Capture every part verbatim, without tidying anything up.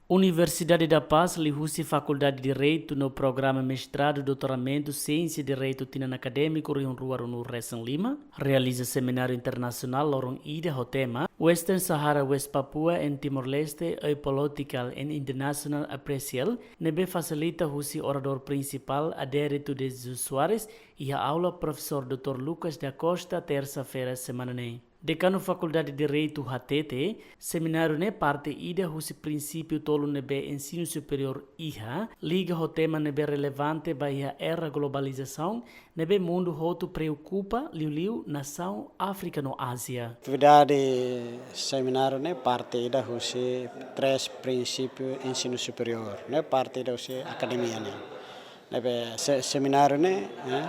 Universidade da Paz liuhusi Fakuldade Direitu no Programa Mestradu Doutoramentu Siénsia Direitu tinan akadémiku rihun rua ruanulu resin lima, realiza semináriu internasionál loron ida ho tema Western Sahara, West Papua and Timor-Leste: A Political and International Appraisal, ne'ebé fasilita husi oradór prinsipál Adérito de Jesus Soares, iha aula profesór doutór Lucas da Costa, tersa-feira semana ne'e. Dekanu Fakuldade Direitu hatete, semináriu ne'e parte ida husi prinsípiu tolu ne'ebé ensinu superiór iha, liga ho tema ne'ebé relevante ba iha era globalizasaun, ne'ebé mundu hotu preokupa, liuliu nasaun Áfrika no Ázia. Atividade semináriu ne'e parte ida husi três prinsípiu ensinu superiór, ne'e parte ida husi akademia ne'e. Ne'ebé se-, semináriu ne'e, eh,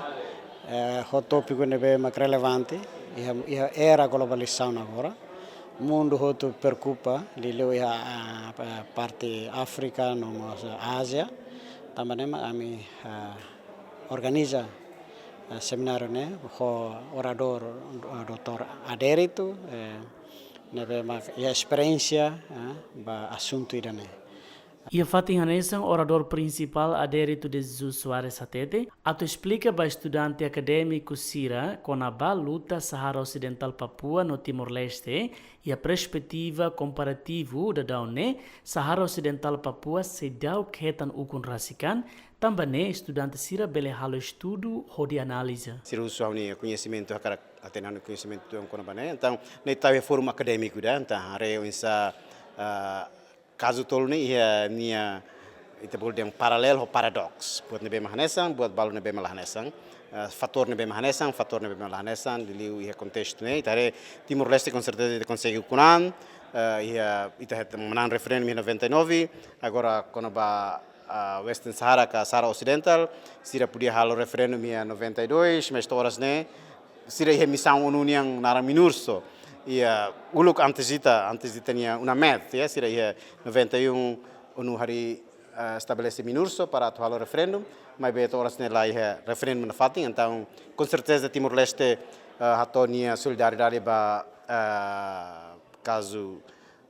eh, ho tópiku ne'ebé mak relevante, iha, iha era globalizasaun agora. Mundu hotu preokupa, liuliu iha, ah, pa-, parte Áfrika no mós Ázia. Tanba ne'e mak ami, ah, organiza, ah, semináriu ne'e ho oradór, ah, doutór Adérito, eh, ne'ebé mak iha esperiénsia, ah, ba asuntu ida-ne'e. Iha fatin hanesan, oradór prinsipál Adérito de Jesus Soares hatete, atu esplika ba estudante akadémiku sira kona-ba luta Sahara Osidentál Papua no Timor-Leste, iha perspetiva komparativu daudaun ne'e, Sahara Osidentál Papua seidauk hetan ukun rasik an, tanba ne'e estudante sira bele halo estudu hodi analiza. Sira husu ha'u-nia koñesimentu, hakarak hatene ha'u-nia koñesimentu kona-ba ne'e. Entaun, ne'e tau iha fórum akadémiku ida, entaun haree oinsá, ah, kazu tolu ne'e iha nia, ita bolu dehan paralelu ho paradoks. Buat ne'ebé mak hanesan, buat balu ne'ebé mak la hanesan. Ah, fatór ne'ebé mak hanesan, fatór ne'ebé mak la hanesan, liuliu iha kontestu ne'e. Ita haree Timor-Leste, com certeza, ita konsege ukun an, ah, iha, ita het-, manán referendu iha noventa e nove, agora kona-ba, ah, Western Sahara ka Sahara Osidentál, sira podia halo referendu iha noventa e dois, mas to'o oras ne'e, sira iha misaun ONU nian naran MINURSO. Iha uluk antes ita, antes ita-nia UNAMED, ya, sira iha noventa e um ONU harii, eh, estabelese MINURSO para atu halo referendu, maibé to'o oras ne'e la iha referendu nafatin, entaun, com certeza, Timor-Leste, eh, hato'o nia solidariedade ba, eh, kazu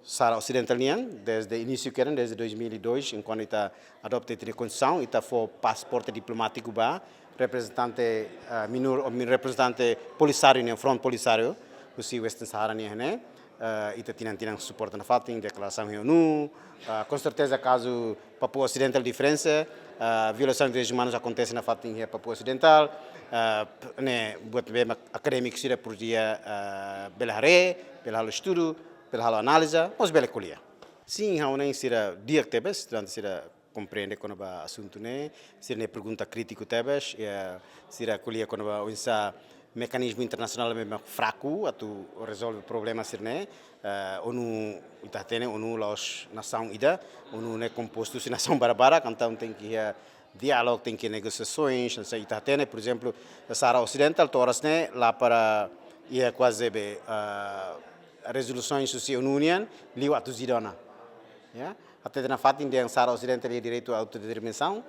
Sahara Osidentál nian, desde inísiu kedas, desde dois mil e dois, enkuantu ita adopta ita-nia konstituisaun, ita fó pasaporte diplomátiku ba reprezentante, ah, MINUR-, ou mi-, reprezentante Polisáriu nian, Front Polisáriu, husi Western Sahara nian ne'e, ah, ita tinan-tinan suporta nafatin, deklarasaun iha ONU, ah, com certeza kazu Papua Osidentál diferensa, ah, violasaun de direitus umanus akontese nafatin iha Papua Osidentál, ah, p-, ne'e buat ne'ebé mak akadémiku sira podia, ah, bele haree, bele halo estudu, bele halo analiza, mós bele ko'alia. Sin, ha'u hanoin sira di'ak tebes, durante sira komprende kona-ba asuntu ne'e, sira-nia pergunta krítiku tebes, ya, sira ko'alia kona-ba oinsá mekanizmu internasionál ne'ebé mak fraku atu rezolve problema sira-ne'e, eh, ONU, ita hatene ONU la'ós nasaun ida, ONU ne'e kompostu husi nasaun barak-barak, entaun tenke iha diálogu, tenke negosiasoin, hanesan ita hatene, por ezemplu, Sahara Osidentál, to'o oras ne'e la para iha kuaze be, ah, rezolusaun husi ONU nian, liu atus ida ona. Ya, hatete nafatin dehan Sahara Osidentál iha direitu à autodeterminação,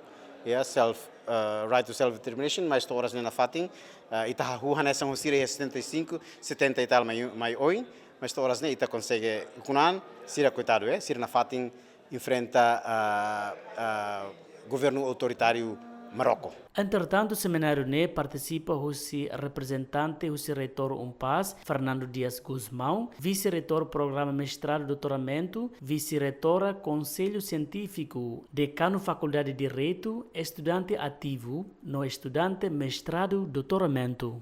ya, self, ah, right to self-determination, mas to'o oras ne'e nafatin, ah, ita hahú hanesan ho sira iha setenta e cinco, setenta e tal mai, mai oin, mas to'o oras ne'e ita konsege ukun an, sira koitadu, eh, sira nafatin enfrenta, ah, ah, governu autoritáriu Marroko. Entretantu, semináriu ne'e partisipa husi reprezentante husi reitór UNPAZ, Fernando Dias Gusmão, vise-reitór programa mestradu doutoramentu, vise-reitóra Konsellu Sientífiku, dekanu Fakuldade Direitu, estudante ativu no estudante mestradu doutoramentu.